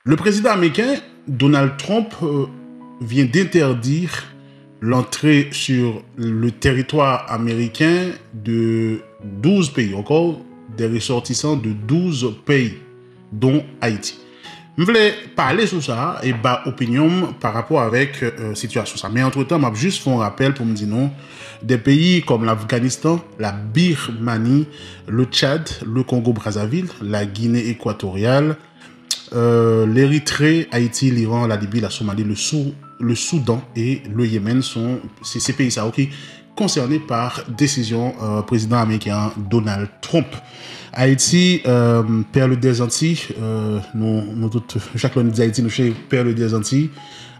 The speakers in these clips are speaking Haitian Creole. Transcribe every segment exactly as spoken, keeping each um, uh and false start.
Le président américain, Donald Trump, euh, vient d'interdire l'entrée sur le territoire américain de douze pays, encore des ressortissants de douze pays, dont Haïti. M vle pale sou sa e ba opinyon m pa rapò avèk euh, sitiyasyon sa. Men antretan, m ap jis fè yon rapèl pou m di nou, de peyi kòm Lafganistan, la Birmani, le Tchad, le Kongo Brazzaville, la Gine Ekwatoryal, euh, Leritre, Ayiti, Liran, la Libi, la Somali, le, Sou, le Soudan e le Yemen son, se, se peyi sa yo ki konsène pa desizyon euh, prezidan ameriken an, Donald Trump. Ayiti, euh, perle des Antilles, euh, nou, nou tout, chak lè nou di Ayiti, nou chèche perle des Antilles.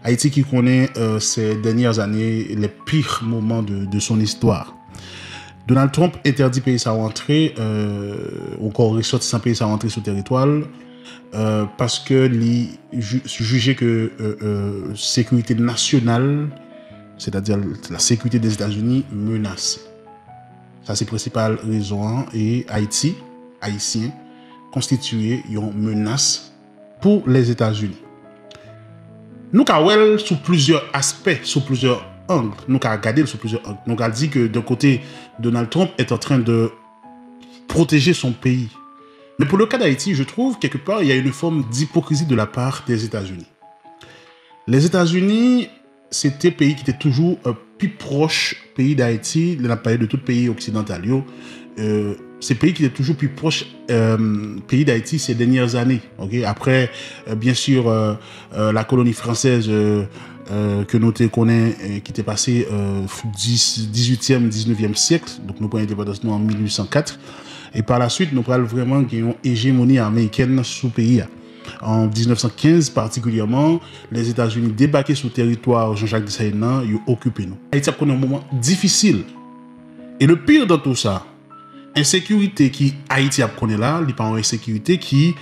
Ayiti ki konnen euh, ces dernières années les pires moments de, de son histoire. Donald Trump entèdi peyi sa yo antre, euh, ankò resòtisan peyi sa yo antre sou teritwa l, euh, paske li ju- jije ke euh, euh, sekirite nasyonal, c'est-à-dire la sécurité des États-Unis, menase. Sa se prensipal rezon an, e Ayiti, Ayisyen, konstitiye yon menas pou Lèzetazini. Nou ka wè l sou plizyè aspè, sou plizyè ang. Nou ka gade l sou plizyè ang. Nou ka di ke d'un côté, Donald Trump est en train de protéger son pays. Mais pour le cas d'Haïti, je trouve quelque part, il y a une forme d'hypocrisie de la part des États-Unis. Lèzetazini, se te peyi ki te toujou euh, pi pwòch peyi Dayiti, lè n ap pale de tout peyi oksidantal yo. Euh, se peyi ki te toujou pi pwòch euh, peyi Dayiti ces dernières années. Ok, après, euh, bien sûr, euh, euh, la colonie française euh, euh, ke nou te konnen, euh, ki te pase euh, dix, dix-huitième, dix-neuvième siècle. Donk nou pran endepandans nou an mil uit san kat. E pa la swit, nou pral vrèman gen yon ejemoni amerikèn sou peyi a. An mil nèf san kenz patikilyèman, Lèzetazini debake sou teritwa Jean-Jacques Dessalines nan, yo okipe nou. Ayiti ap konnen yon moman difisil. E le pire dans tout sa, ensekirite ki Ayiti ap konnen la, li pa yon ensekirite ki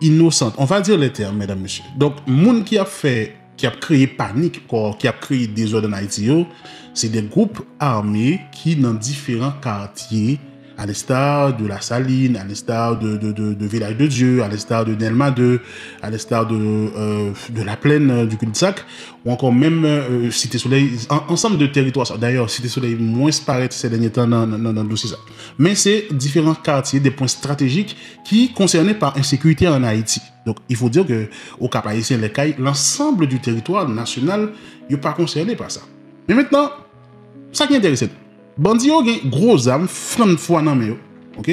inosant. On va dire les termes, mesdames, messieurs. Donk, moun ki ap fè, ki ap kreye panik, ki ap kreye dezòd an Ayiti yo, se de gwoup ame ki nan diferan katye, à l'instar de La Saline, à l'instar de, de, de, de Village de Dieu, à l'instar de Delma deux, à l'instar de, euh, de La Plaine, euh, du cul-de-sac, ou ankò menm euh, Cité Soleil, an, ansanm de teritwa sa. Dayè, Cité Soleil mwens parèt se dènye tan nan, nan, nan dosye sa. Men se diferan katye, de pwen estratejik ki konsène pa ensekirite an Ayiti. Donk, il faut dire que au Cap Haïtien, les kay, l'ensemble du territoire national, yo pa konsène pa sa. Men mentnan, sa ki enterese n, bandi yo gen gwo zam, flann fwa nan men yo. Ok?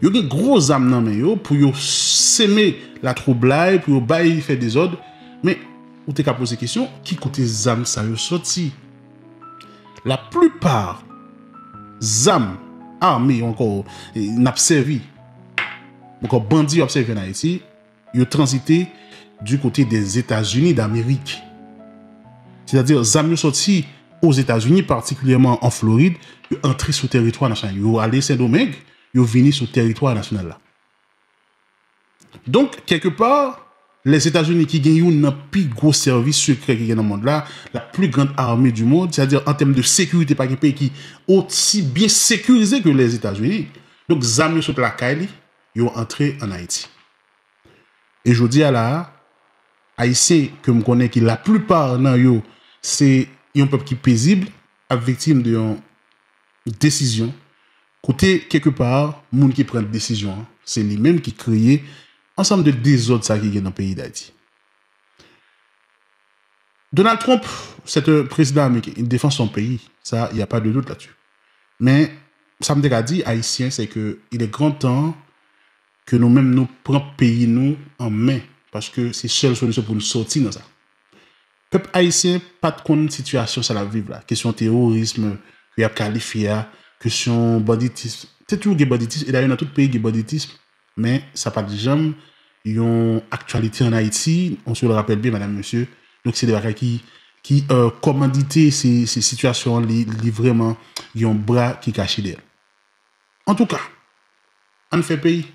Yo gen gwo zam nan men yo pou yo seme latwoublay, pou yo bay fè dezòd. Men, ou te ka poze kesyon, ki kote zam sa yo soti? La plupart zam ame yo ankò n ap sèvi, ankò bandi yo ap sèvi an Ayiti, yo tranzite du côté des États-Unis d'Amérique. Sètadi, zam yo soti Ozetazini, patikilyèman an Florid, yo antre sou teritwa nasyonal. Yo ale Sendomeng, yo vini sou teritwa nasyonal la. Donk, kèlkepa, Lèzetazini ki gen youn nan pi gwo sèvis sekrè ki gen nan mond la, la plus grande armée du monde, sètadi an tèm de sekirite, pa gen peyi ki osi byen sekirize ke Lèzetazini. Donk, zam yo sot lakay li, yo antre ann Ayiti. E jodi a la a, Ayisyen ke m konnen ki laplipa nan yo se yon pèp ki pezib, ap viktim de yon desizyon kote, kèlkepa, moun ki pran desizyon an, se li menm ki kreye ansanm de dezòd sa ki gen nan peyi Dayiti. Donald Trump, c'est un président américain. Il défend son pays. Ça, il n'y a pas de doute là-dessus. Men, sa m te ka di, Ayisyen, se ke il est grand temps ke nou menm nou pran peyi nou an men, paske se sèl solisyon pou nou sòti nan sa. Pèp ayisyen pa t konn sitiyasyon sa l ap viv la. Kesyon teworism ke y ap kalifye a, kesyon banditism. Te toujou gen banditism, e dayè nan tout peyi gen banditism, men sa pa t janm yon aktyalite ann Ayiti, on se le rappelle bien, madame, monsieur. Donk, se de bagay ki, ki euh, kòmandite, se, se sitiyasyon an, li, li vrèman gen yon bra ki kache dèyè l. Antouka, ann fè peyi.